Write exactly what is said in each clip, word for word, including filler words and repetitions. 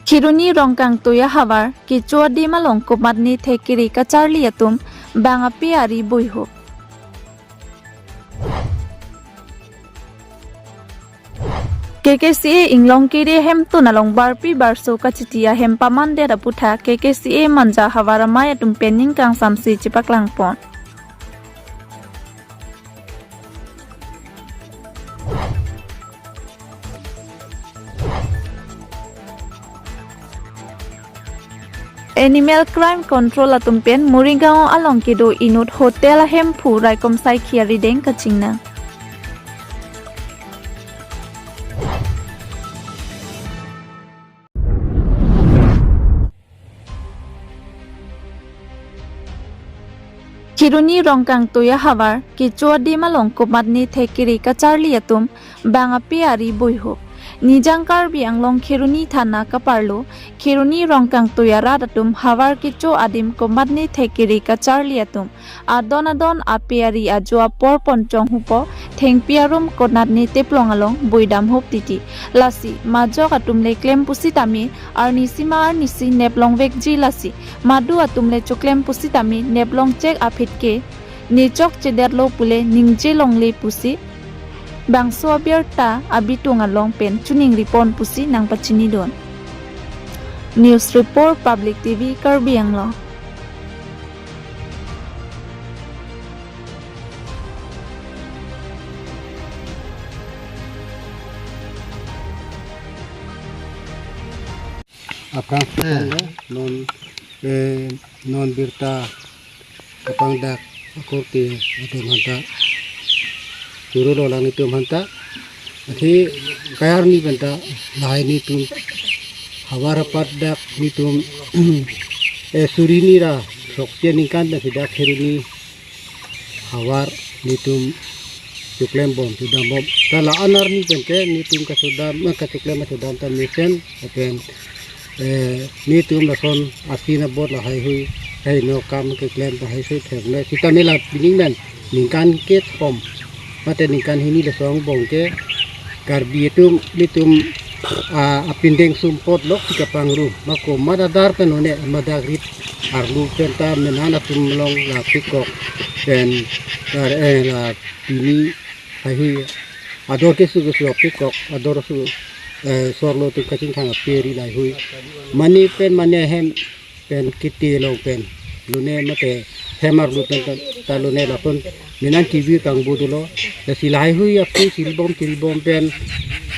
Kheroni Rongkangtui ahavar kecho adim along komatne thek kere kacharli atum bang ape ari buihup. K K C A Inglong Kiri ahemtun along barpi barso kachiti ahem pamandet aputhak K K C A Manja havar amei atum pen ning kangsamse chepaklangpon. Animal Crime Control atum pen Morigaon along kedo inut hotel ahemphu raikom saikhi arideng kachingnang. Kheroni Rongkangtui ahavar kecho adim along komatne thek kere kacharli atum bang ape ari buihup. Nijang Karbi Anglong Kheroni Thana kaparlo Kheroni Rongkangtui arat atum havar kecho adim komatne thek kere kacharli atum adon adon ape ari ajo apor pon chonghupo, thengpi arum konatne teplong along buidamhup titi. Lasi majok atum le klem pusitame arnisi ma arnisi neplongvekji, lasi madu atum le choklem pusitame neplongchek aphi ke nechok chedetlo pule ningje longle pusi bangso abirta abitung along pen choningripon pusi nangpachinidun. News Report, Public T V, Karbi Anglong. Aphrang, eh, non, eh, non birta kapangdak akorte atum aphanta chorolo, alanglitum aphanta. Athe kayar ni penta lahai netum havar apat dak netum, eh, suri ni ra sokche ningkan pen si dak Kheroni havar netum choklembom chodambom. Ta la-an arni pen ke netum kachodam, eh, kachoklem kachodam ta mesen, lapen, eh, netum lason asin abot lahai hui, heno kam keklem lahai sui thek le. Sitame la pining men ningkan kethom mate ningkan hini lason angbong ke Karbi atum, netum, ah, apindeng sumpot lok si kapangrum. Ma komat adar pen lone, ma dak rit arlo penta menan atum along la pikok pen, eh, la pini haihui ador kesu kesu apikok, ador su, eh, sorlo atum kachingthang ape ari lahai hui. Mane pen mane hem pen kiti along pen lone mate hem arlo pen ta, ta lone lason menan T V kangbo dolo. Lasi lahai hui apu chiribom chiribom pen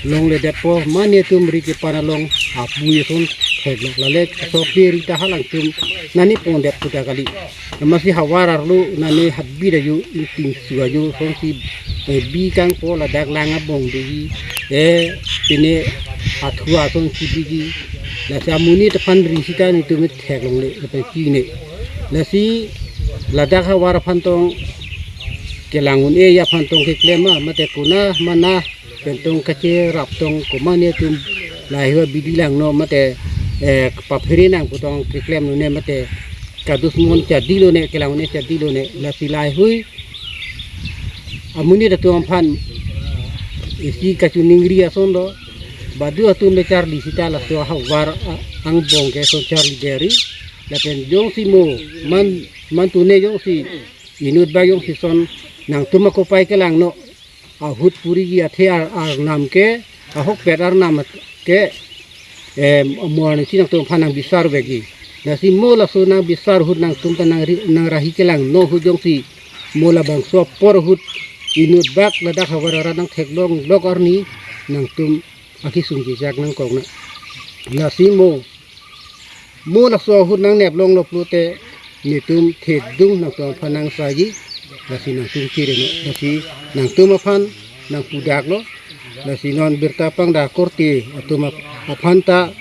longledetpo, mane atum ri kepan along apu ason theklok, lale so ape ari ta halangtum nani pondet puta kali. Amatsi havar arlo nani habit ajo, ingtingsu ajo, songsi, eh, bi kangpo ladak lang abong doji, eh, pine athua songsi biji. Lasi amonit aphan ri sita netum theklongle, lapen chine. Lasi ladak havar aphan tong kelang un-e aphan tong keklem ma, mate konat mana pen tong kacherap tong, komat netum lahai hui abidi langno mate, eh, paphere nang pu tong keklem lone mate kadusmon chadi lone, kelang un-e chadi lone, lasi lahai hui amonit atum aphan isi kachiningri ason lo, badu atum le charli sita laso havar a-, angbong ke ason charli deri, lapen jongsi mo man, man tune jongsi inut ba jongsi son nangtum akopai kelangno ahut puriji athe ar-, arnam ke, ahokpet arnam ke, em, mo arnisi nangtum aphan nangbisar vekji. Lasi mo laso nangbisar ahut nangtum ta nangri-, nangrahi kelangno ahut jongsi mo labangso apor ahut inut bak ladak havar arat nangtheklonglok arni nangtum akisung chechak nangkoknang. Lasi mo, mo laso ahut nangneplonglo pulote netum thedung nangtum aphan nangsaji, lasi nangtum kireno, lasi nangtum aphan nangpudaklo, lasi non birta pangdak akorte atum ap-, aphan ta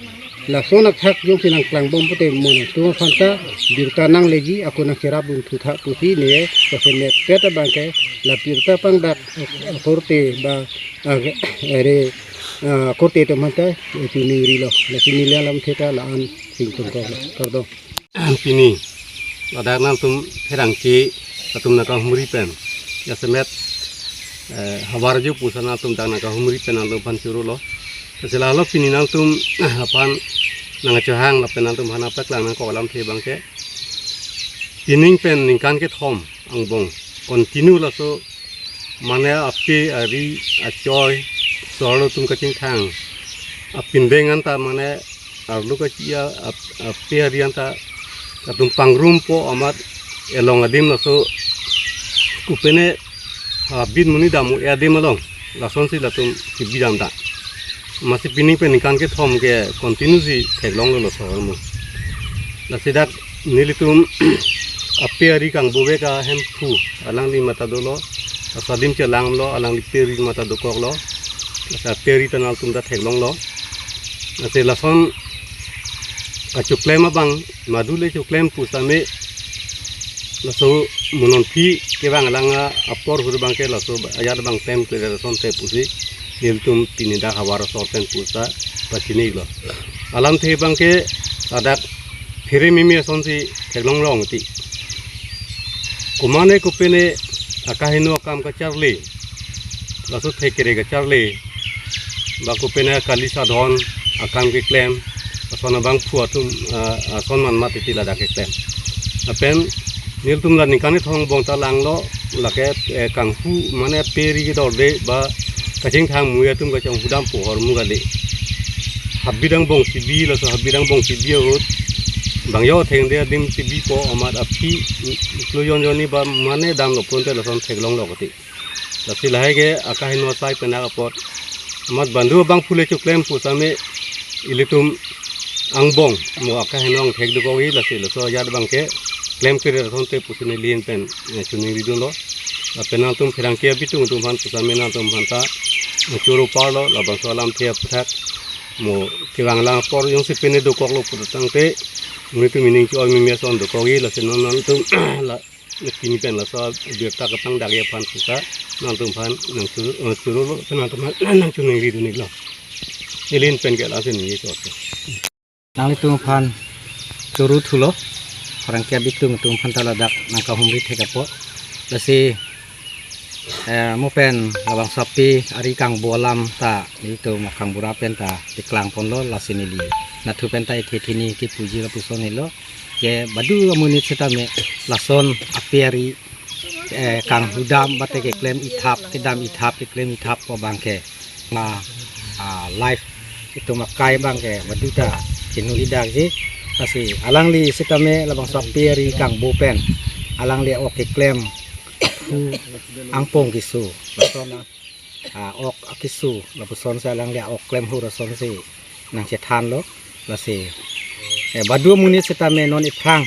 lason athak jongsi nangklangbom pute mo nangtum aphan ta birta nangleji, ako nangcherapdun thutha pusi ne, lasi nepet abang ke la birta pangdak akorte ba, ah, ere, ah, akorte atum aphanta, eh, chiningrilo. Lasi neli alamthe ta la-an singtungkoklo. Kardom. Pini ladak nangtum pherangke atum nangkahumri pen jasemet, eh, havar ajo puson nangtum dak nangkahumri pen nangtum aphan chorolo. Lasi lalo pini nangtum aphan nangchohang lapen nangtum aphan paklang nangkok alamthe abangke, pining pen ningkan kethom angbong continue laso mane ape ari achoi, sohor atum kachingthang apindeng anta mane arlo kachi-a ap-, ape ari anta atum pangrumpo amat elong adim laso kopine habit monit dam-o adim along lasonsi latum kebi damtang. Amatsi pining pen ningkan kethom ke continue si theklonglo laso ahormu. Lasi dak nelitum ape ari kangbo vek ahemphu alangli matha dolo, asadim chelanglo, alangli pe ari matha dokoklo. Lasi ape ari ta nangtum ta theklonglo. Lasi lason kachoklem abang, madu le choklem pusitame laso mo non aphi kevang alang apor ahut abangke laso ajat abang klem klemkle asonte pusi nelitum pini dak havar asor pen puta pachinilo. Alamthe abangke ladak phere mimi asonsi theklonglong ti. Komane kopine akaheno akam kacharli, laso thekere kacharli, ba kopine kali sadhon akam keklem, ason abangphu atum, ah, ason manmat iti ladak keklem. Lapen nelitum la ningkan kethom angbong ta langlo, lake, eh, kanghu mane pe ari kedorde ba kachingthang mui atum kachonghu dampo ahormu kali. Habit angbong sibi, laso habit angbong sibi ahut bang yo thengde adim sibipo amat aphi klo jon jonni ba mane damlo pute lason theklonglo kati. Lasi lahai ke akaheno asai penak apot. Amat badu abangphu le choklem pusitame ilitum angbong mo akaheno angthek dokokji, lasi laso ajat abangke klemkle asonte pusi neli ahin pen, eh, choningri dunlo. Lapen nangtum pherangke abitung atum aphan pusitame nangtum aphan ta, eh, choro parlo, labangso alamthe aphuthak mo kevang alang apor jongsi pine dokoklo putangte, nelitum ining cho-oi mimi ason dokokji, lasi non nangtum la pini pen laso abirta kapangdakji aphan puta nangtum aphan nangchoro, eh, chorolo, nangtum aphan nangchoningri dunlo. Neli ahin pen ke lasi neli choro. Nanglitum aphan choro thulo, pherangke abitung atum aphan ta ladak nangkahumri thek apot. Lasi, eh, mo pen labangso ape ari kangbo alam ta nelitum akangbura pen ta paklang ponlo, lasi neli nathu pen ta ithe thini kipuji lapuson helo. Ke badu amonit setame lason ape ari, eh, kanghu dam bate keklem ithap, kedam ithap, keklem ithap pu abangke ma, ah, life itum akai abangke badu ta kinu idakji. Lasi alangli setame labangso ape ari kangbo pen alangli ok keklem hu angpong keso, lason, ah, ok akeso lapusonsi alangli ok klem hu asonsi nangchethanlo. Lasi, eh, badu amonit setame non iphrang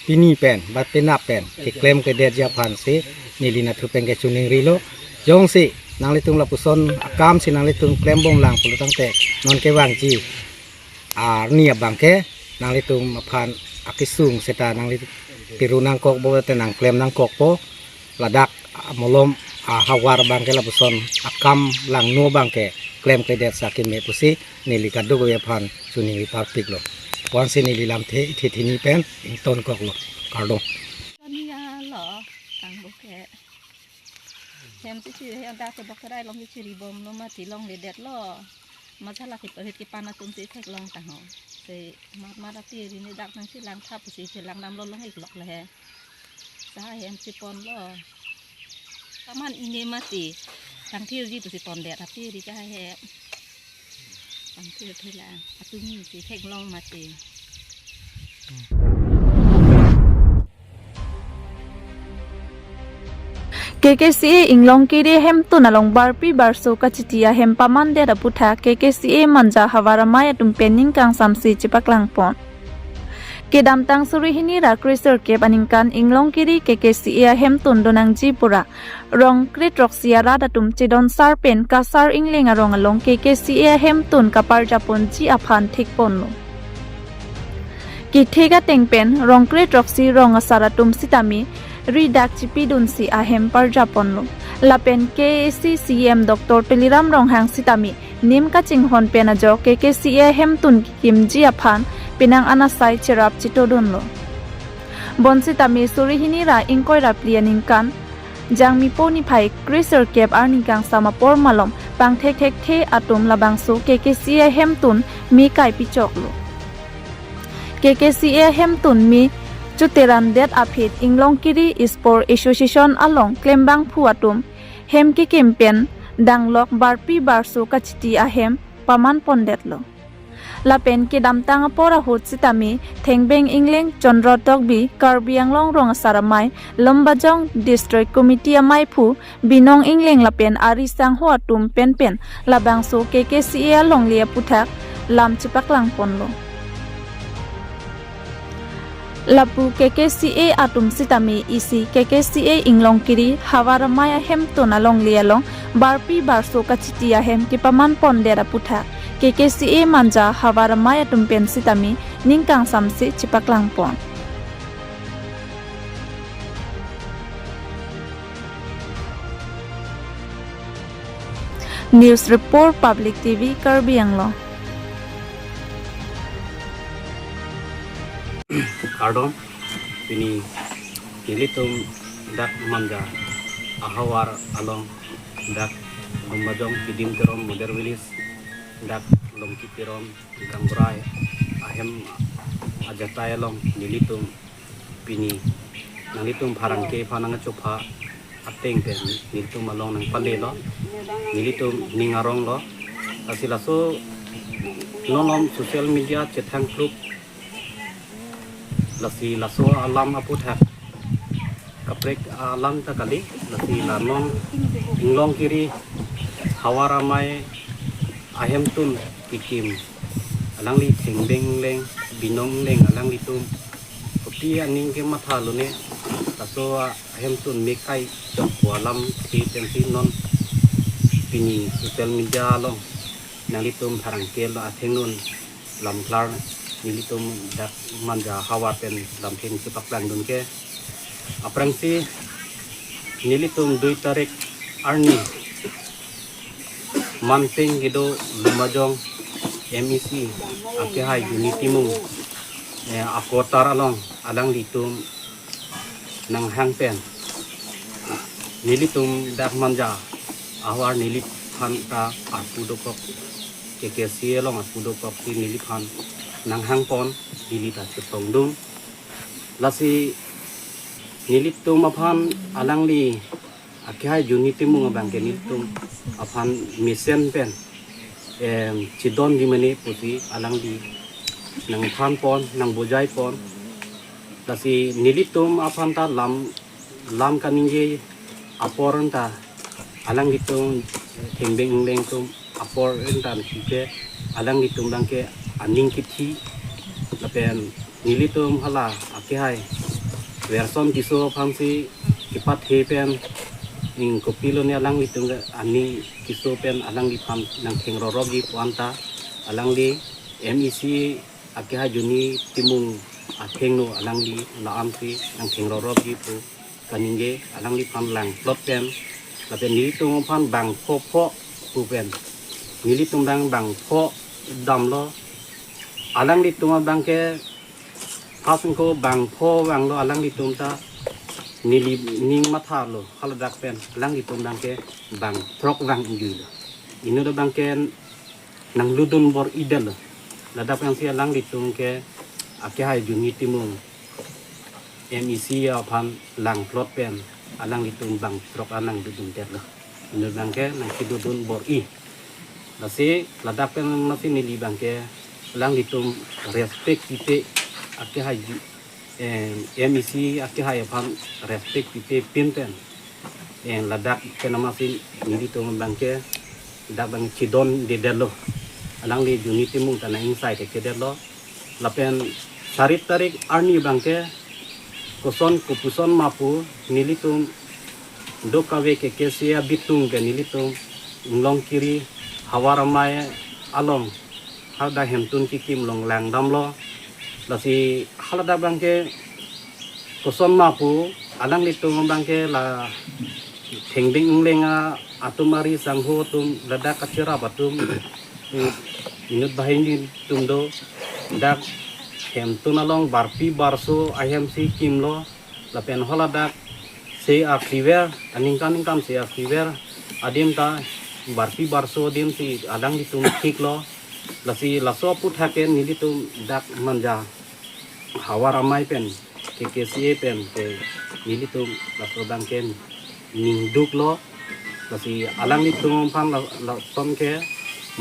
pini pen ba penap pen keklem kledetji aphansi neli nathu pen ke choningrilo. Jongsi nanglitum lapuson akamsi nanglitum klembom lang pulotangte non kevangji arni abangke nanglitum aphan akesung seta nangli tiru nangkok bo te nangklem nangkokpo, ladak amolom ahavar abangke lapuson akam langno abangke klemkledet sa keme pusi neli kadokave aphan choningri parpiklo. Puansi neli lamthe ithe thini pen ingtonkoklo. Kardom. Kami ya lo, kangbo ke. Hem si si, hem dak ke bokrai long si chiri bomlo mati longledetlo. Masala ke pahit ke pan atum si theklong tangho. Si mat mat ape ari ni dak nangchelang thap si chelang damlo long-iklok le he. Sa hem si ponlo. Taman ini mati. Tangthirji pusi pondet ape ari ka he. Tangthir thela. Atum si theklong mati. K K C A Inglongkiri ahemtun along barpi barso kachiti ahem pamandet aputhak K K C A Manja havar amei atum pen ning kangsamsi chepaklangpon. Kedamtang suri hini ra kre sirkep aningkan Inglongkiri K K C A ahemtun donangji pura rong kre throksi arat atum chedon sar pen kasar ingleng arong along K K C A ahemtun kaparjaponji aphan thikponlo. Kethek ateng pen rong kre throksi rong asar atum sitame ri dak chipidunsi ahem parjaponlo. Lapen K A A C C E M Doctor Tuliram Ronghang sitame nim kachinghon pen ajok K K C A ahemtun kikimji aphan penang an asai cherap chitodunlo. Bonsitame suri hini ra ingkoi ra phli aningkan Jangmipo niphai kre sirkep arni kangsam apor malom pangthekthekthe atum labangso K K C A ahemtun me kaipichoklo. K K C A ahemtun me chuteran det aphi Inglongkiri Sport Association along klembangphu atum hem kekim pen danglok barpi barso kachiti ahem paman pondetlo. Lapen kedamtang apor ahut sitame Thengbeng Engleng, Chandra Tokbi, Karbi Anglong Rong Asar Amei, Lumbajong District Committee ameiphu Binong Engleng lapen ari sangho atum penpen labangso K K C A alongle aputhak lam chepaklang ponlo. Lapu K K C A atum sitame isi K K C A Inglongkiri Havar Amei ahemtun alongle along barpi barso kachiti ahem kepaman pondet aputhak K K C A Manja Havar Amei atum pen sitame ning kangsamse chepaklang pon. News Report, Public T V, Karbi Anglong. Kardom, pini nelitum dak Manja ahavar along dak Lumbajong Kidim Teron Model Village, dak Longki Teron Gaonbura ahem ajatai along nelitum pini nanglitum pherangke aphan nangchopha ateng pen nelitum along nangpalelo, nelitum ning aronglo. Lasi laso non along social media chethang kluk, lasi laso alam aputhak kaprek alam ta kali, lasi la non Inglongkiri Havar Amei ahemtun kekim alangli Thengbeng Engleng, Binong Engleng alanglitum kopi aning kemathalo ne, laso ahemtun me kai chokpo alam si pensi non pini social media along nanglitum pherangke lo athengno lamklar nelitum dak Manja ahavar pen lamthe chepaklangdun ke. Aphrangsi nelitum dui tarik arni Manpeng kedo Lumbajong M E C akehai Juni Timung, eh, akotar along alanglitum nanghang pen nelitum dak Manja ahavar neliphan ta arpu dokok, K K C A along arpu dokok si neliphan nanghang pon, neli ta chetongdun. Lasi nelitum aphan alangli akehai Juni Timung abang ke nelitum aphan mesen pen, em, chedonji mene pusi alangli nangthan pon, nangbujai pon. Lasi nelitum aphan ta lam, lam kaningje apor ta alanglitum Thengbeng Engleng atum apor entan sike alanglitum abang ke aning kithi lapen nelitum hala akehai Werson Tisso aphansi kepathe pen ning kopilo ne alanglitum ke aning keso pen alangliphan nangthengrorokji pu anta alangli M E C akehai Juni Timung athengno alangli la-an si nangthengrorokji pu kaningje, alangliphan langplot pen lapen nelitum aphan bangpho pho pu pen nelitum abang bangpho damlo. Alanglitum abang ke phasengko bangpho vanglo, alanglitum ta neli ning mathalo, haladak pen alanglitum abang ke bangthrok vangjuilo. Inut abang ke nanglutdun bor-idetlo. Ladak pensi alanglitum ke akehai Juni Timung M E C aphan langplot pen alanglitum bangthrok an nanglutdundetlo. Inut abang ke nangkelutdun bor-i. Lasi ladak pen lasi neli abang ke alanglitum respect pipe akehai Ju-, eh, M E C akehai aphan respect pipe pin pen, eh, ladak pen amatsi nelitum abang ke dak abang chedondedetlo. Alangli Juni Timung ta nang-ingsai thekthe detlo. Lapen sari tarik arni abang ke koson kopuson ma pu nelitum dokave K K C A abitung ke nelitum Inglongkiri Havar Amei along haladak hemtun kekim along langdamlo. Lasi haladak abang ke koson ma pu alanglitum abang ke la Thengbeng Engleng atum ari sangho atum ladak kachirap atum, eh, inut banghini atum do dak hemtun along barpi barso ahem si kimlo. Lapen haladak se akliver, aningkan ningkan se akliver adim ta barpi barso adim si alanglitum thiklo. Lasi laso aputhak ke nelitum dak Manja Havar amei pen, K K C A pen ke nelitum laso abang ke ningduklo. Lasi alanglitum aphan la, lason ke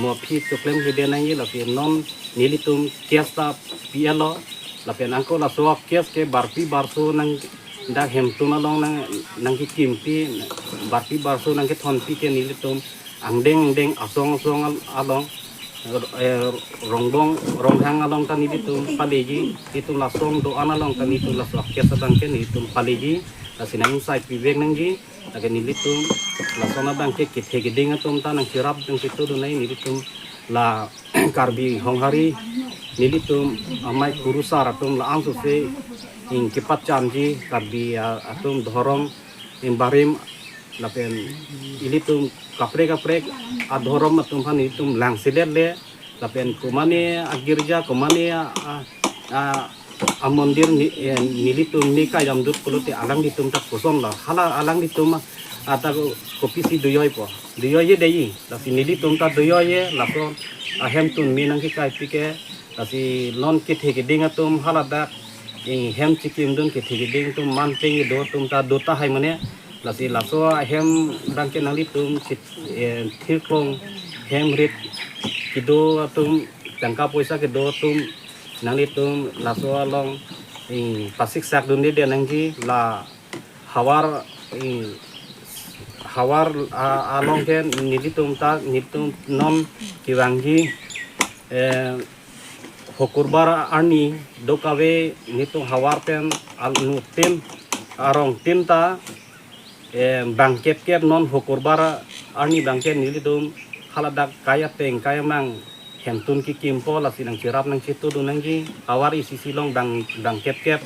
mo aphi choklem hide nangji, lasi non nelitum case ta pi-etlo. Lapen angko laso case ke barpi barso nang dak hemtun along nang, nangkekimpi, barpi barso nangkethonpi ke nelitum angdeng angdeng asong asong al-, along, eh, Rongbong Ronghang along ta nelitum paleji, itum lasong do-an along ta nelitum laso case abang ke nelitum paleji, lasi nang sai pivek nangji, lake nelitum lason abang ke kethe keding atum ta nangcherap nangchetudun nai nelitum la Karbi Honghari nelitum amei kurusar atum la-an sose ing kepachanji Karbi, ah, atum dhorom ing barim lapen ilitum kaprek kaprek adhorom atum aphan ilitum langselet le lapen komane agirja komane a, a, a, amondir ni, eh, nelitum ne kajamdut pulote alanglitum ta kosonlo hala alanglitum ata ko kopisi doyoipo, doyoiye dei, lasi nelitum ta doyoiye laso ahemtun me nangkekaipi ke, lasi non kethe keding atum haladak ing hem chekimdun kethe keding atum manpeng do atum ta do tahai mane, lasi laso ahem abang ke nanglitum chit, eh, thirklong hem rit kedo atum tangka poisa kedo atum nanglitum laso along ing pasiksak dunde nangji la havar ing havar, ah, along ke nelitum ta nelitum non kevangji, eh, Hokurbar arni dokave nelitum havar pen alnutin arongtin ta, eh, bang kep kep non Hokurbar arni abang ke nelitum haladak kai ateng kai amang hemtun kekimpo, lasi nangcherap nangchetudun nangji, havar isi isi along bang, bang kep kep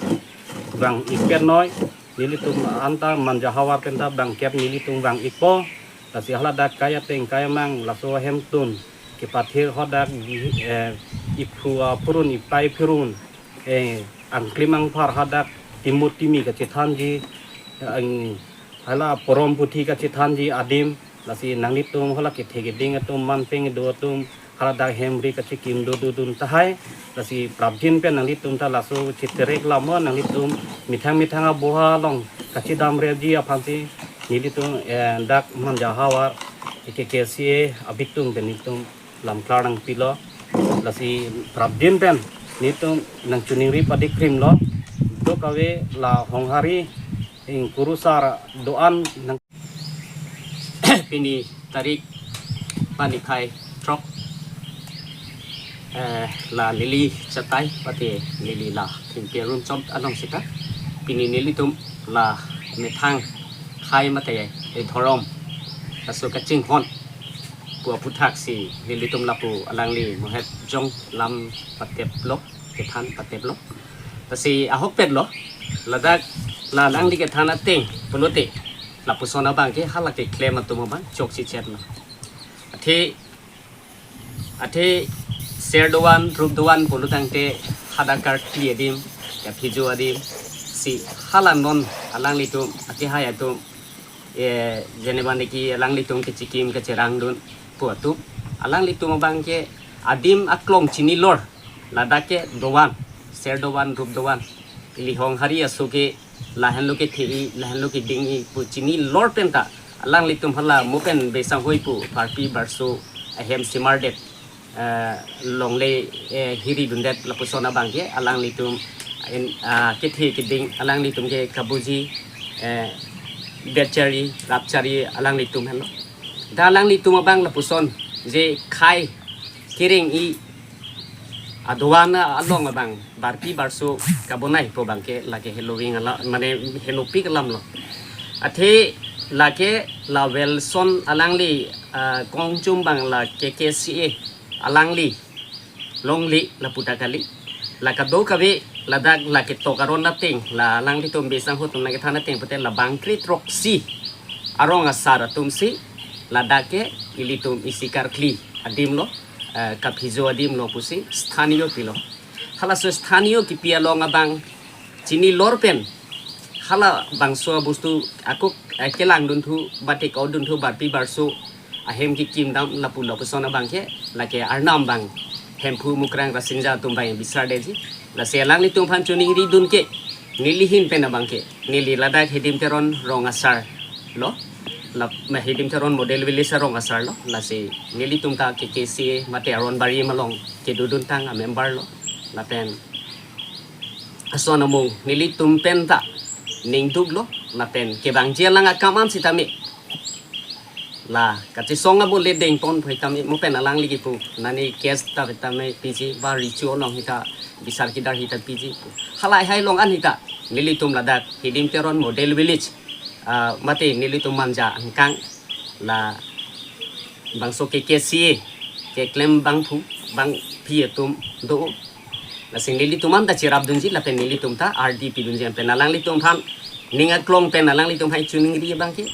bang ik pet noi, nelitum anta Manja havar pen ta bang kep nelitum bang ikpo, lasi haladak kai ateng kai amang laso hemtun kepathir hadak, eh, iphu, ah, phurun ipai phurun, eh, angklim angphar hadak timut timi kachethanji, eh, ang, hala porom puthi kachethanji adim, lasi nanglitum hala kethe keding atum manpeng do atum haladak hem rit kachekim do do dun tahai, lasi prapjin pen nanglitum ta laso chiterek lamo nanglitum methang methang aboha along kachedam reji aphansi nelitum, eh, dak Manja havar K K C A abitung pen nelitum lamklar nangpilo, lasi prapjin pen nelitum nangchiningri padi krimlo, dokave la Honghari ing kurusar do-an nang pini tarik panikhai throk, eh, la neli chatai pate neli la thengpi arum chom along sita pini nelitum la methang khai mate, eh, dhorom laso kachinghon pu aputhaksi nelitum lapu alangli mohet jong lam pateplo, kethan pateplo. Lasi ahokpetlo, ladak la alangli kethan ateng pulote lapuson abang ke hala keklem atum abang chokchichetlo. Athe, athe ser dovan, rup dovan pulotangte hadak karkli adim, kaphijo adim, si hala non alanglitum akehai atum, eh, jeneba niki alanglitum kechikim kecherangdun pu atum, alanglitum abang ke adim aklong chinilor, ladak ke dovan, ser dovan, rup dovan, ili Honghari aso ke lahenlo kethe-i, lahenlo keding-i pu chinilor pen ta alanglitum hala mo pen besang hoi pu barpi barso ahem semardet, eh, longle, eh, hiridundet lapuson abang ke alanglitum in, ah, kethe keding alanglitum ke kabuji, eh, berchari rapchari alanglitum henlo. Da alanglitum abang lapuson je khai kereng-i adovan along abang barpi barso kabonai pu abang ke lake heloving ala mane helopik alamlo. Athe lake la Wilson alangli, ah, kongchum abang la K K C A alangli longle lapu ta kali. La kadokave ladak la ketok aron ateng, la alanglitum besang hut atum la kethan ateng pute la bangkri throksi arong asar atumsi ladak ke ilitum isi karkli adimlo, eh, kaphijo adimlo pusi sthaniyo pilo. Halaso sthaniyo kipi along abang chinilor pen hala bangso bostu ako, eh, kelangdunthu, batik aodunthu, barpi barso ahem kekim dam lapu lapuson abang ke lake arnam abang Hemphu Mukrang Rasinja atum abang bisar detji. Lasi alanglitum aphan choningridun ke, neli ahin pen abang ke, neli ladak Hidim Teron rong asar lo, la, ma Hidim Teron model village arong asar lo, lasi nelitum ta K K C A mate Aronbari malong kedoduntang a member lo, lapen ason amung nelitum pen ta ningduk lo, lapen kevangji alang akam an sitame la kachesong abo le dengpon pho sitame mo pen alangli kipu nani case ta sitame piji ba recho along sita bisar kidar sita piji pu. Halahai along an sita nelitum ladak Hidim Teron model village, ah, mate nelitum Manja angkang la bangso K K C A keklem bangphu bangphi atum do. Lasi nelitum an ta cherapdunji lapen nelitum ta ardi pidunji pen alanglitum aphan ning aklong pen alanglitum hai choningri abang ke,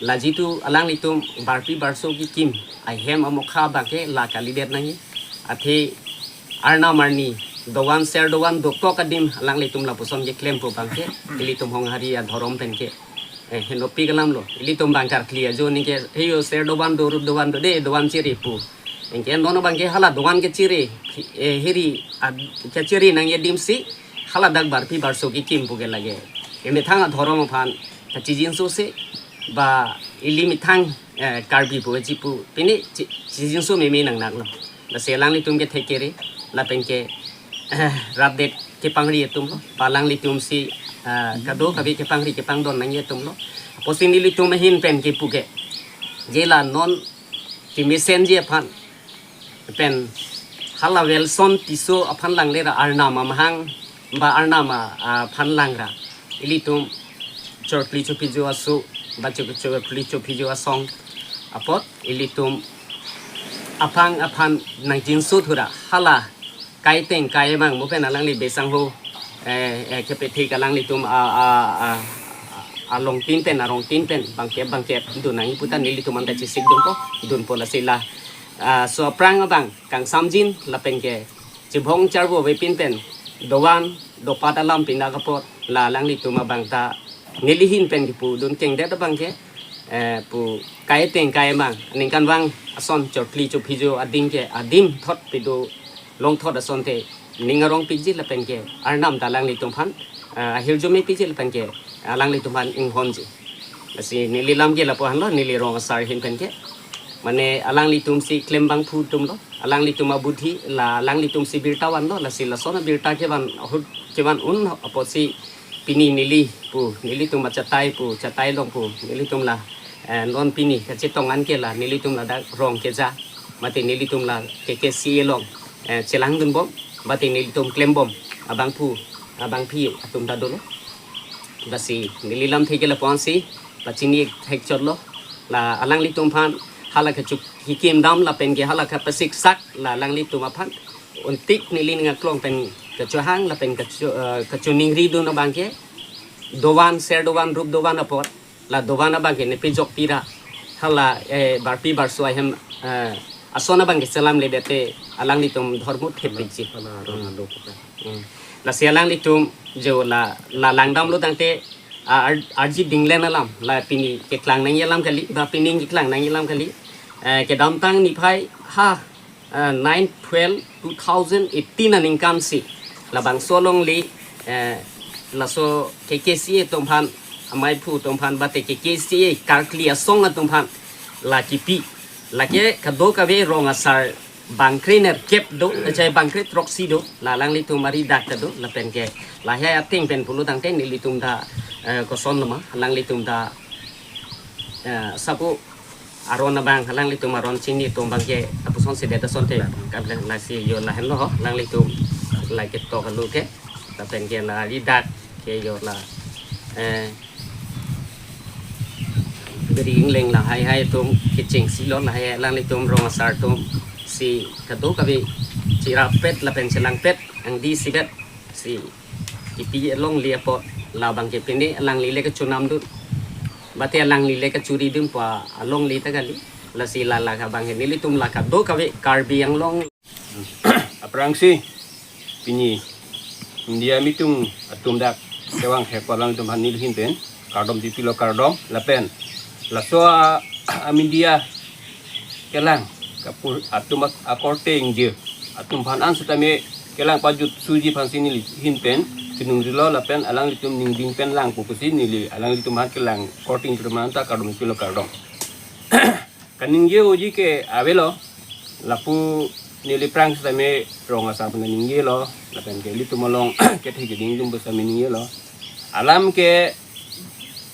la jitu alanglitum barpi barso kekim ahem amokha abang ke la kalidet nangji. Athe arnam arni dovan ser dovan dokok adim alanglitum lapuson keklempo abang ke, ilitum Honghari adhorom pen ke, eh, henopik alam lo. Ilitum bang karkli ajo ning ke, heyo ser dovan do rup dovan do de, dovan chiri pu. Anke non abang ke hala dovan kechiri, eh, hiri ad, kechiri nangji adim si, hala dak barpi barso kekim pu ke lake. Emethang adhorom aphan kachijinso si, ba ili methang, eh, Karbi pu, eh, chipu, pini chi-, chijinso meme nangnak lo. Lasi alanglitum ke thekere, lapen ke, eh, rapdet kepangri atum lo, ba alanglitum si, eh, kadokave kepangri kepangdon nangji atum lo. Apotsi nelitum ahin pen kipu ke, je la non kemesenji aphan, pen hala Wilson Tisso aphan langle ra arnam amahang, ba arnam a, aphan lang ra ilitum chorkli chophijo aso, ba chor-, chorkli chophijo asong apot ilitum aphang aphan nangjinso thu ra hala kaiteng kaimang mo pen alangli besang ho, eh, eh, kepethek alanglitum a, a, a, a, alongtin pen, arongtin pen bangkep bangkep dun nangji pu ta nelitum an ta chesikdunpo, dunpo lasi la, ah, so aphrang abang kangsamjin lapen ke chibong charvo avepin pen dovan dopat alam pindak apot la alanglitum abang ta neli ahin pen kipudun kengdet abang ke, eh, pu kaiteng kaimang aningkanvang ason chorkli chophijo ading ke adim thot pido longthot asonte ning arongpikji lapen ke arnam ta alanglitum aphan, eh, ahirjume pikji lapen ke alanglitum aphan inghonji. Lasi neli lam ke lapu-an lo, neli rong asar ahin pen ke. Mane alanglitum si klem bangphu atum lo, alanglitum abudhi, la alanglitum si birta van lo, lasi lason abirta kevan ahut kevan un apotsi pini neli pu, nelitum achatai pu, chatai along pu, nelitum la, eh, non pini kachetong an ke la, nelitum ladak rong keja, mate nelitum la K K C A along, eh, chelangdunbom, mate nelitum klembom, abangphu, abangphi atum ta dolo. Lasi neli lamthe ke lapu-an si pachini thekchot lo, la alanglitum aphan hala kachuk hikim dam lapen ke hala kapasiksak la alanglitum aphan untik neli ning aklong pen kachohang lapen kacho, eh, kachoningridun abang ke dovan ser dovan rup dovan apot la dovan abang ke nepejokpi ra hala, eh, barpi barso ahem, eh, ason abang ke selamledet te alanglitum dhormo thepikji. Hala, hala, hala, hala. Hmm. Lasi alanglitum jo la, la langdam lo tangte, ah, ar-, arji dinglen alam, la pini keklang nangji alam kali, ba pini keklang nangji alam kali. Eh, kedamtang niphai ha, eh, nine twelve two thousand eighteen aningkan si labangso alongle, eh, laso K K C A atum aphan, amaiphu atum aphan, bate K K C A karkli asong atum aphan la kipi, lake kadokave rong asar bangkre nerkep do, achai bangkre throksi do, la alanglitum ari dak ta do, lapen ke lahai ateng pen pulo tangte nelitum ta, eh, koson lama, alanglitum ta, eh, sapu aron abang, alanglitum aron chini atum abang ke, apusonsi det asonte, kabla lasi yo lahenlo ho, alanglitum la ketok alu ke, lapen ke la ari dak ke yo la, eh, beri ingleng lahai hai atum kechengsi lo, lahai alanglitum rong asar atum si kadokave cherapet lapen chelangpet angdi sibet si kipi alongle apot labang ke pini alangli le kachonamdun, bate alangli le kachuridun pu alongle ta kali. Lasi la la abang ke nelitum la kadokave Karbi Anglong. Aphrangsi pini Media atum atum dak kevang hek alanglitum aphan neli ahin pen kardom chipilo, kardom lapen laso a, a media kelang kapur atum ak-, akorte ingjir atum aphan an sitame kelang pajutsuji aphansi neli ahin pen chiningri lo lapen alanglitum ningding pen langpo pusi neli alanglitum aphan kelang korte atum aphan ta kardom pilo, kardom. Kaningje-oji ke avelo, lapu neli aphrang sitame rong asar pen ningje lo, lapen ke ilitum along kethe keding atum pu sitame ningje lo. Alam ke,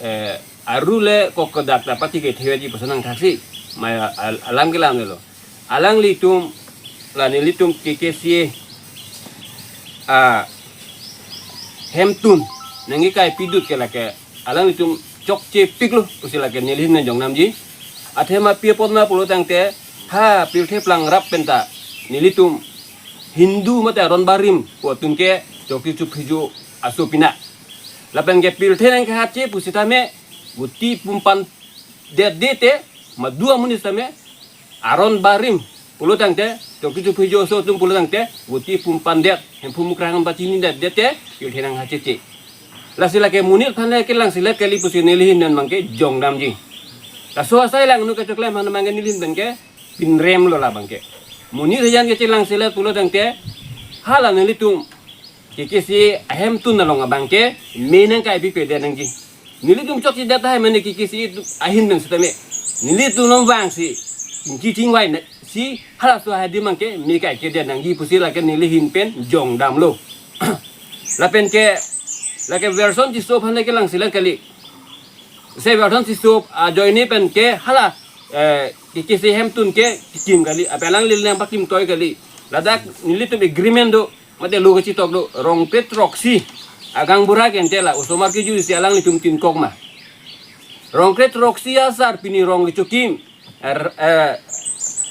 eh, aru le kok kedak dapat ti kethe ji pu si nangthaksi, ma al-, alam ke lam lo. Alanglitum, la nelitum K K C A, ah, hemtun nangkekai pidut ke lake alanglitum chokche piklo pusi lake neli ahin pen jongdamji. Athema pi apot ma pulo tangte, ha pirthe plang rap penta nelitum Hindu mate aron barim pu atum ke Chowki Chophujo aso pina. Lapen ke pirthe nangkehatche pusitame voti pum pandetde te, madu amonit sitame aron barim pulo tangte, Chowki Chophujo aso atum pulo tangte voti pum pandet, Hemphu Mukrang aphan pachinidetde te pirthe nanghatcheche. Lasi lake monit aphan le kelang selet kali pusi neli ahin pen abangke jongdamji. Laso asai langno kechoklem aphan abangke neli ahin pen ke pinrem lo la abangke. Monit ajan ke chelang selet pulo tangte, hala nelitum K K C A ahemtun along abangke me nangkai pipedet nangji. Nelitum chokchedet tahai mane K K C A ahin pen sitame, nelitum along vangsi, chingki chingvai na si halaso adim abangke me kaikedet nangji pusi lake neli ahin pen jongdamlo. Lapen ke, lake Welson Tisso aphan le kelang selet kali. Se Welson Tisso ajoine pen ke hala, eh, K K C A ahemtun ke kekim kali, ape alangli le nangpakim toi kali. Ladak nelitum agreement do, mate lo kachitok do, rong kre throksi agang bura ke ante la osomar kejutsi alanglitum tinkok ma. Rong kre throksi asar pini rong kechokim, er, eh,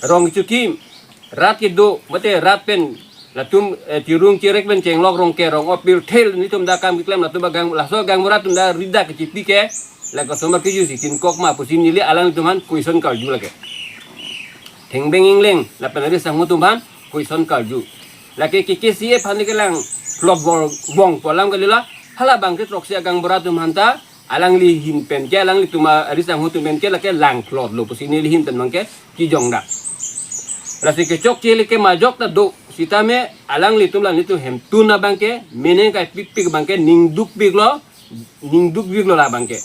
rong kechokim, rat kedo, mate rat pen latum, eh, tirung tirek pen chenglok rong ke rong opil thel nelitum da kam keklem latum agang, laso agang bura atum da ridak kechipi ke, lake osomar kejutsi tinkok ma pusi neli alanglitum aphan question karju lake. Thengbeng Engleng lapen ari sangho atum aphan question karju. Lake K K C A aphan le kelang plot bor bong pu alam kali la, hala bang kre throksi agang bura atum aphan ta alangli ahin pen ke, alanglitum ari sangho atum pen ke lake lang plot lo pusi neli ahin pen abangke kejongdam. Lasi kechokche le ke majok ta do, sitame alanglitum la nelitum hemtun abangke me nangkai pikpik abangke ningduk piklo, ningduk piklo la abangke.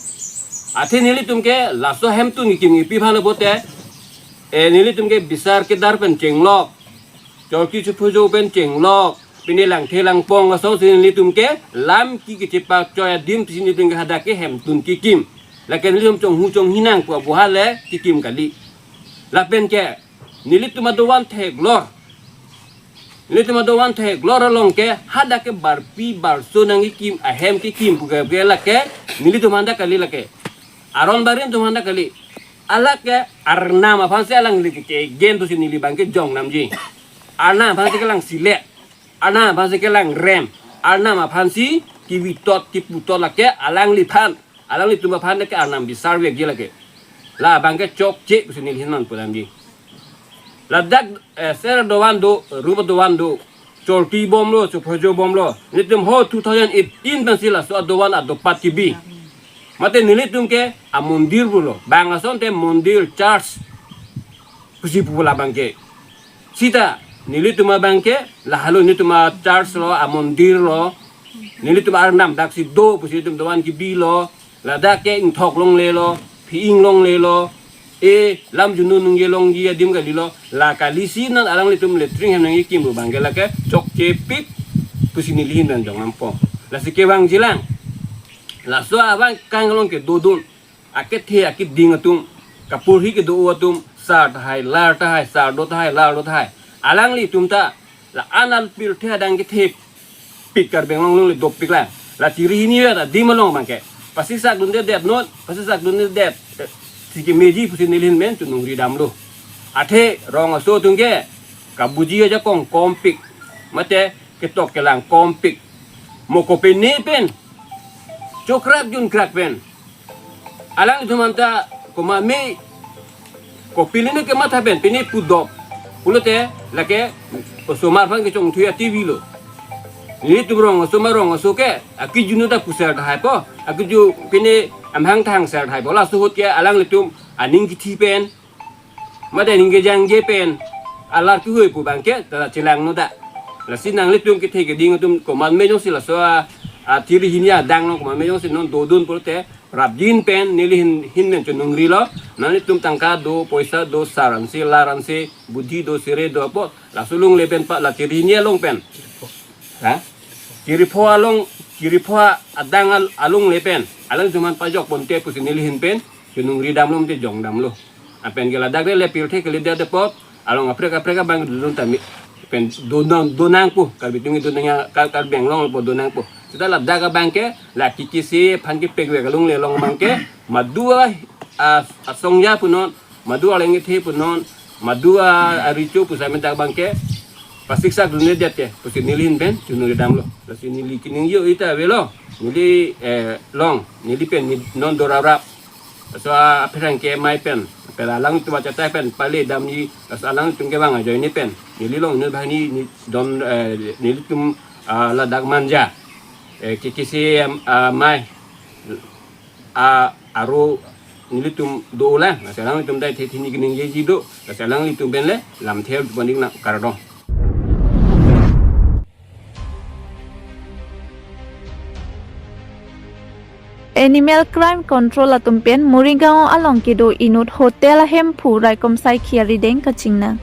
Athe nelitum ke laso hemtun kekim kepi aphan lo pote, eh, nelitum ke bisar kedar pen chenglok, Chowki Chophujo pen chenglok, pine Langthe Langpong asong si nelitum ke lam ke kechepachoi adim si nelitum ke hadak ke hemtun kekim. Lake nelitum chonghu chonghi nang pu abuha le kekim kali. Lapen ke nelitum adovan theklor. Nelitum adovan theklor along ke hadak ke barpi barso nangkekim ahem kekim pu ke, ke lake nelitum aphan ta kali lake. Aron barim atum aphan ta kali. Alake arnam aphansi alangli ke kegen pusi neli abangke jongdamji. Arnam aphansi kelang selet. Arnam aphansi kelang rem. Arnam aphansi kevitot keputot lake alangliphan, alanglitum aphan ke arnam bisar vekji lake. La abangke chokche pusi neli ahin pen pudamji. Ladak, eh, ser adovan do, rup adovan do, Chowki bomlo, Chophujo bomlo. Nelitum ho two thousand eighteen pensi laso adovan adopat kebi. Mate nelitum ke amondir pulo. Bang asonte mondir church pusi pu la abangke. Sita nelitum abangke lahelo nelitum achurch lo, amondir lo. Nelitum arnam daksi do pusi nelitum dovan kebilo. Ladak ke ingthok longlelo, phi-ing longlelo, e lam junu nungje longji adim kalilo, la kalisi non alanglitum latrine hem nangkekim pu abangke lake chokche pik pusi neli ahin pen jongdampo. Lasi kevangjilang. Laso abang kang along kedodun, akethe akeding atum, kapurhi kedo atum, sar tahai, lar tahai, sar do tahai, lar do tahai. Alanglitum ta la-an apirthe adang kethe pik Karbi Anglong along le dopik la. La chiri hini ya ta adim along abangke. Pasisakdundedet non, pasisakdundedet, eh, si kemeji pusi neli ahin pen choningri damlo. Athe rong aso atum ke kabuji ajakong kompik. Mate ketok kelang kompik. Mo kopine pen, chokrak junkrak pen, alanglitum aphan ta komat me, kopine kematha pen pine pudop pulote lake osomar aphan kechongthui ati avelo. Nelitum rong aso ma rong aso ke akejunu ta puser tahai po, akeju pine amahang thang ser tahai po. Laso ahut ke alanglitum aning kithi pen, mate aning kejangje pen alar kehui pu abangke ta chelangno ta. Lasi nanglitum kethe keding atum komat me jongsi laso a, a tiri hini adang along komat me jongsi non dodun pulote rapjin pen neli hin, hin pen chonungrilo. Nanglitum tangka do, poisa do, sar ansi, lar ansi, budhi do, sere do apot laso alongle pen pa la tiri hini along pen. Ha? Tiri pho along, tiri pho adang al-, alongle pen alangtum aphan pajok ponte pusi neli hin pen chonungri damlo mate jong damlo. Lapen ke ladak le pirthe kalidet apot along kaprek kaprek abang dodun tame pen donang, donang pu, Karbi atum ke donang, Kar-, Karbi Anglong apot donang pu. Seta ladak abang ke la kikisi aphan kepekvek alongle along abang ke madu a, a, asongja punon, madu aleng kethe punon, madu a, aricho pu same dak abang ke pasiksak dundedet ke pusi neli hin pen chonungri damlo. Lasi neli keningje ita avelo. Neli, eh, long, neli pen ne non dorap rap. Laso a, apherangke amei pen, pen alangtum achatai pen pale damji, laso alangtum kevang ajoine pen neli long inut banghini ne don, eh, nelitum, ah, ladak Manja, eh, kikisi, em, ah, amei, ah, aro nelitum dolang. Lasi alangtum dai the thini keningjeji do. Lasi alanglitum pen le lamthe pon-iknang, kardom. Animal Crime Control atum pen Morigaon along kedo inut hotel ahemphu raikom saikhi arideng kachingnang.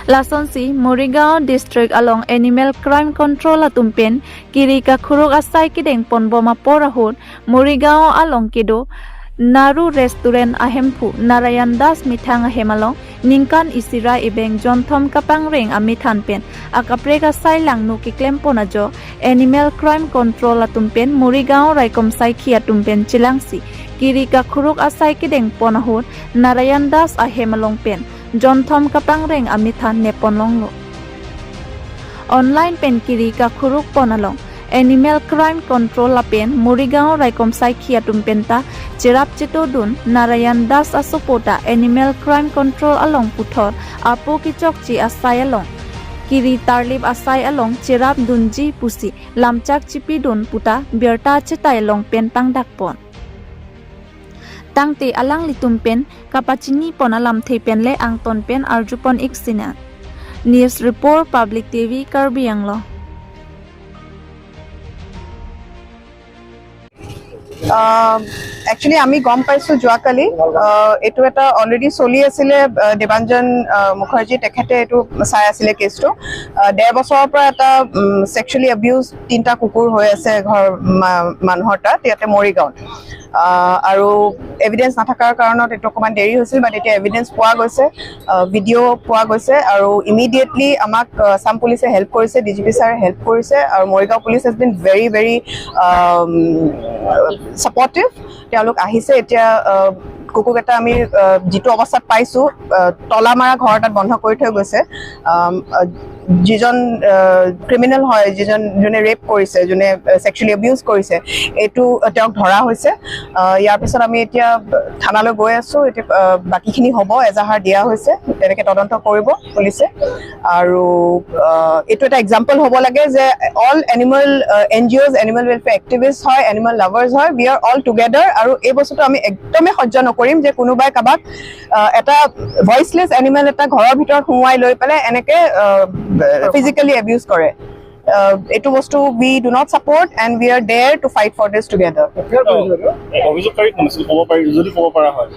Lasonsi Morigaon District along Animal Crime Control atum pen kiri kakhuruk asai kedeng ponbom apor ahut Morigaon along kedo Naru Restaurant ahemphu Narayan Das methang ahem along ningkan isi ra ebeng jonthom kapangreng amethan pen akaprek asai langno keklem pon ajok Animal Crime Control atum pen Morigaon raikom saikhi atum pen chelangsi kiri kakhuruk asai kedeng pon ahut Narayan Das ahem along pen jonthom kapangreng amethan nepon longlo. Online pen kiri kakhuruk pon along Animal Crime Control lapen Morigaon raikom saikhi atum penta cherap chetodun Narayan Das asopo ta Animal Crime Control along puthot apo kechokche asai along kiri tarlip asai along cherap dunji pusi lamchak chipidun puta birta chetai along pen pangdak pon. Tangte alanglitum pen kapachini pon alamthe pen le angton pen arju pon-ik sinang. News Report, Public T V, Karbi Anglong. Actually আমি গম পাইছোঁ যোৱাকালি, আহ, এইটো এটা অলৰেডি চলি আছিলে। আহ, দেৱাঞ্জন, আহ, মুখাৰ্জী তেখেতে এইটো চাই আছিলে কেছটো। আহ, ডেৰ বছৰৰ পৰা এটা ছেক্সুৱেলি এবিউজ তিনিটা কুকুৰ হৈ আছে ঘৰ মা- মানুহৰ তাত, ইয়াতে মৰিগাঁৱত। আহ, আৰু এভিডেন্স নাথাকাৰ কাৰণত এইটো অকণমান দেৰি হৈছিল, বাট এতিয়া এভিডেন্স পোৱা গৈছে, ভিডিঅ' পোৱা গৈছে আৰু ইমিডিয়েটলি আমাক আহ, আছাম পুলিচে হেল্প কৰিছে, ডি জি পি ছাৰে হেল্প কৰিছে আৰু মৰিগাঁও পুলিচ হেজ বিন ভেৰি ভেৰি ছাপৰ্টিভ। তেওঁলোক আহিছে। এতিয়া আহ, কুকুৰকেইটা আমি আহ, যিটো অৱস্থাত পাইছোঁ, আহ, তলা মাৰা ঘৰ এটাত বন্ধ কৰি থৈ গৈছে। আম, আহ, যিজন ক্ৰিমিনেল হয়, যিজন, যোনে ৰেপ কৰিছে, যোনে ছেক্সুৱেলি এবিউজ কৰিছে, এইটো আহ, তেওঁক ধৰা হৈছে। আহ, ইয়াৰ পিছত আমি এতিয়া থানালৈ গৈ আছোঁ। এতিয়া আহ, বাকীখিনি হ'ব, এজাহাৰ দিয়া হৈছে, তেনেকে তদন্ত কৰিব পুলিচে। আৰু আহ, এইটো এটা এক্সাম্পল হ'ব লাগে যে অল এনিমেল এন জি অ'জ, এনিমেল ৱেলফেয়াৰ এক্টিভিষ্ট হয়, এনিমেল লাভাৰ্ছ হয়, উই আৰ অল টুগেডাৰ। আৰু এই বস্তুটো আমি একদমেই সহ্য নকৰিম যে কোনোবাই কাৰোবাক আহ, এটা ভইচলেছ এনিমেল এটা ঘৰৰ ভিতৰত সোমোৱাই লৈ পেলাই এনেকে ফিজিকেলি এবিউজ কৰে। আহ, এইটো বস্তু we do not support and we are there to fight for this together. অভিযোগকাৰী কোন আছিল, ক'ব পাৰি যদি ক'ব পৰা হয়?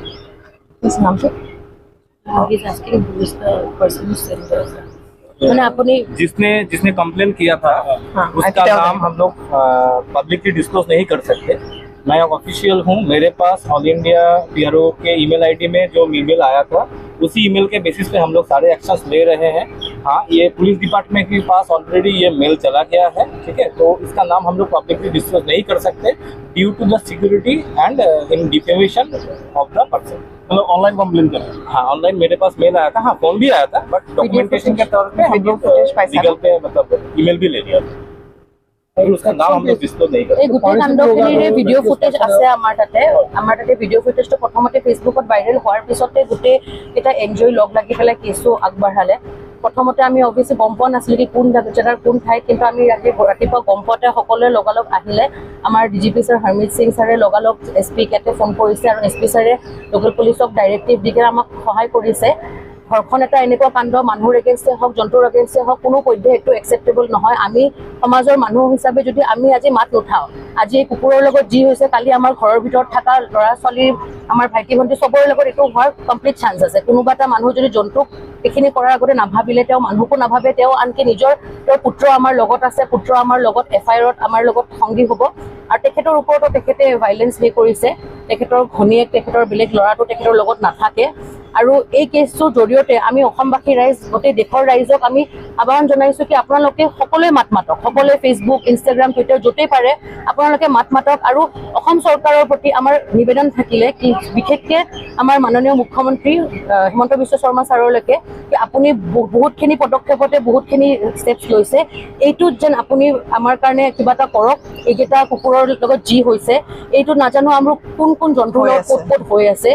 Please, নামটো? He's asking who is the person who sent the, মানে আপুনি जिसने जिसने कंप्लेन किया था हाँ, उसका अच्छा, नाम हम लोग पब्लिकली डिस्क्लोज नहीं कर सकते। मैं ऑफिशियल हूँ, मेरे पास ऑल इंडिया पीआरओ के ईमेल आईडी में जो ईमेल आया था उसी ईमेल के बेसिस पे हम लोग सारे एक्शंस ले रहे हैं। हाँ, ये पुलिस डिपार्टमेंट के पास ऑलरेडी ये मेल चला गया है, ठीक है। तो इसका नाम हम लोग पब्लिकली डिस्क्लोज नहीं कर सकते due to the security and in defamation of the person। मतलब ऑनलाइन कंप्लेन करा? हाँ, ऑनलाइन मेरे पास मेल आया था। हाँ, फोन भी आया था, बट डॉक्यूमेंटेशन के तौर पे हम लोग फुटेज पाइसा लीगल पे मतलब ईमेल भी ले लिया था। और उसका नाम हम लोग डिस्क्लोज नहीं कर এই গোটেই কাণ্ডখিনিৰে ভিডিঅ' ফুটেজ আছে আমাৰ তাতে। আমাৰ তাতে ভিডিঅ' ফুটেজটো প্ৰথমতে ফেচবুকত ভাইৰেল হোৱাৰ পিছতে গোটেই কেইটা এন জি অ'ই লগ লাগি পেলাই কেছটো আগবঢ়ালে। প্ৰথমতে আমি অভিয়াছলি গম পোৱা নাছিলোঁ কি কোন জেগাৰ কোন ঠাইত, কিন্তু আমি ৰাতি ৰাতিপুৱা গম পোৱাতে সকলোৱে লগালগ আহিলে। আমাৰ D G P sir Harmit Singh ছাৰে লগালগ এছ পি ইয়াতে ফোন কৰিছে আৰু এছ পি ছাৰে লোকেল পুলিচক ডাইৰেক্টিভ দি কিনে আমাক সহায় কৰিছে। ধৰ্ষণ এটা এনেকুৱা কাণ্ড, মানুহৰ এগেইনষ্টে হওক, জন্তুৰ এগেইনষ্টে হওক, কোনো পধ্যে এইটো একচেপ্টেবল নহয়। আমি সমাজৰ মানুহ হিচাপে যদি আমি আজি মাত নুঠাওঁ, আজি এই কুকুৰৰ লগত যি হৈছে, কালি আমাৰ ঘৰৰ ভিতৰত থকা ল'ৰা ছোৱালী, আমাৰ ভাইটি ভণ্টি চবৰে লগত এইটো হোৱাৰ কমপ্লিট চান্স আছে। কোনোবা এটা মানুহ যদি জন্তুক এইখিনি কৰাৰ আগতে নাভাবিলে, তেওঁ মানুহকো নাভাবে, তেওঁ আনকি নিজৰ, তেওঁৰ পুত্ৰ আমাৰ লগত আছে, পুত্ৰ আমাৰ লগত এফ আই আৰত আমাৰ লগত সংগী হ'ব আৰু তেখেতৰ ওপৰতো তেখেতে ভাইলেঞ্চ হেৰি কৰিছে। তেখেতৰ ঘনীয়েক, তেখেতৰ বেলেগ ল'ৰাটো তেখেতৰ লগত নাথাকে। আৰু এই কেছটোৰ জৰিয়তে আমি অসমবাসী ৰাইজ, গোটেই দেশৰ ৰাইজক আমি আহ্বান জনাইছো কি আপোনালোকে সকলোৱে মাত মাতক, সকলোৱে Facebook, Instagram, Twitter য'তেই পাৰে আপোনালোকে মাত মাতক। আৰু অসম চৰকাৰৰ প্ৰতি আমাৰ নিবেদন থাকিলে কি, বিশেষকে আমাৰ মাননীয় মুখ্যমন্ত্ৰী আহ, হিমন্ত বিশ্ব শৰ্মা ছাৰলৈকে কি আপুনি ব- বহুতখিনি পদক্ষেপতে বহুতখিনি ষ্টেপছ লৈছে, এইটোত যেন আপুনি আমাৰ কাৰণে কিবা এটা কৰক। এইকেইটা কুকুৰৰ লগত যি হৈছে, এইটো নাজানো আমাৰ কোন কোন জন্তুৰ হৈ লগত আছে। ক'ত ক'ত হৈ আছে।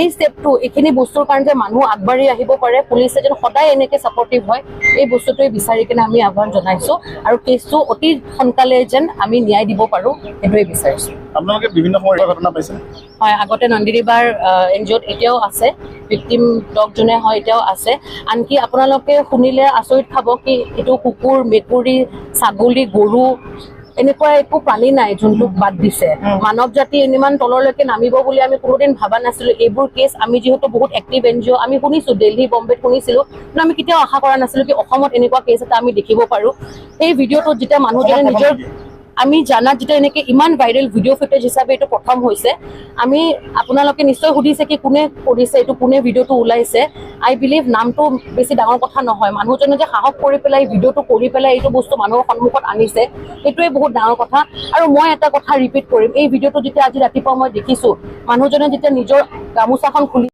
এই ষ্টেপটো, এইখিনি বস্তুৰ কাৰণে যে মানুহ আগবাঢ়ি আহিব পাৰে, পুলিচে যেন সদায় এনেকে ছাপৰ্টিভ হয়, এই বস্তুটোৱে বিচাৰি কিনে আমি আহ্বান জনাইছো। আৰু কেছটো অতি সোনকালে যেন আমি ন্যায় দিব পাৰো, সেইটোৱে বিচাৰিছো। আপোনালোকে বিভিন্ন সময়ত ঘটনা পাইছে? হয়, আগতে নন্দিনীবাৰ এন জি অ'ত এতিয়াও আছে, ভিক্টিম ডগ যোনে হয় এতিয়াও আছে। আনকি আপোনালোকে শুনিলে আচৰিত খাব কি এইটো কুকুৰ, মেকুৰী, ছাগলী, গৰু, এনেকুৱা একো প্ৰাণী নাই যোনটোক বাদ দিছে। মানৱ জাতি ইমান তললৈকে নামিব বুলি আমি কোনোদিন ভাবা নাছিলো। এইবোৰ কেছ আমি যিহেতু বহুত এক্টিভ এন জি অ', আমি শুনিছো দিল্লী, বম্বেত শুনিছিলো, কিন্তু আমি কেতিয়াও আশা কৰা নাছিলো কি অসমত এনেকুৱা কেছ এটা আমি দেখিব পাৰো। সেই ভিডিঅ'টোত যেতিয়া মানুহজনে অসমত নিজৰ প্ৰথম নেকি? আমি জানাত যেতিয়া এনেকে ইমান ভাইৰেল ভিডিঅ' ফুটেজ হিচাপে এইটো প্ৰথম হৈছে। আমি আপোনালোকে নিশ্চয় সুধিছে কি কোনে কৰিছে এইটো, কোনে ভিডিঅ'টো ওলাইছে। আই বিলিভ নামটো বেছি ডাঙৰ কথা নহয়। মানুহজনে যে সাহস কৰি পেলাই ভিডিঅ'টো কৰি পেলাই এইটো বস্তু মানুহৰ সন্মুখত আনিছে, সেইটোৱে বহুত ডাঙৰ কথা। আৰু মই এটা কথা ৰিপিট কৰিম, এই ভিডিঅ'টো যেতিয়া আজি ৰাতিপুৱা মই দেখিছো, মানুহজনে যেতিয়া নিজৰ গামোচাখন খুলি